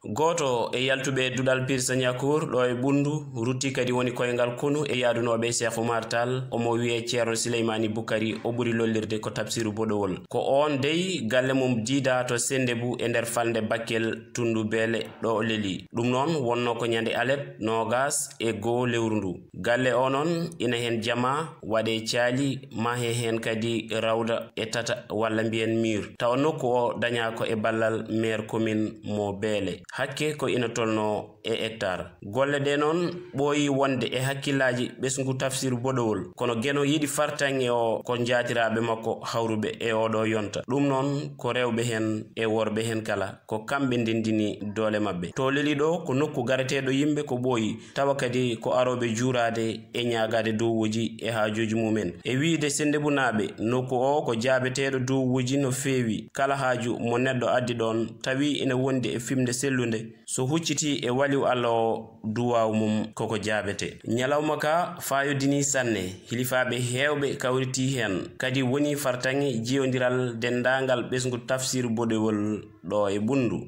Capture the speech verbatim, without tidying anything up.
Gooto e yaltuɓe duɗal Pirsa Ñakour ɗo e Ɓunndu rutti kadi woni koyngal konu e yaadunooɓe Cheikh Oumar Tall, omo wiyee Ceerno Sileymaani Bukari, o ɓuri lollirde ko Tafsiru Boɗowol. Ko oon dey galle mum diida to Senndebu e nder falnde Bakkel, tunndu Beele ɗo o leli. Ɗum noon wonnoo ko ñande alet noogas e goo lewru ndu. Galle o noon ina heen jamaa, waɗee caali, mahee heen kadi rawda e tata walla mbiyen mur. Tawa nokku o dañaa ko e ballal meer komin mo Beele. Hakke ko ina tolnoo e hectare. Golle ɗe noon ɓooyi wonde e hakkillaaji ɓesngu Tafsiru Boɗowol. Kono Geno yiɗi fartaŋŋe o ko njaatiraaɓe makko hawruɓe e oɗo yonta. Ɗum noon ko rewɓe heen e worɓe heen kala, ko kamɓe ndenndini doole maɓɓe. To leli ɗo ko nokku gareteeɗo yimɓe ko ɓooyi, tawa kadi ko arooɓe juuraade e ñaagaade duwawuuji e haajuuji mumen. E wiyde Senndebuunaaɓe, nokku o ko jaabeteeɗo duwawuuji no feewi. Kala haaju mo neɗɗo addi ɗoon, tawi ina wondi e fiɓnde sellunde, so huccitii e waliw Alla o, duwaaw mum koko jaabetee. Ñalawma ka faayodinii sanne, hilifaaɓe heewɓe kawritii heen, kadi wonii fartaŋŋe jiyondiral denndaangal ɓesngu Tafsiru Boɗowol ɗo e Ɓunndu.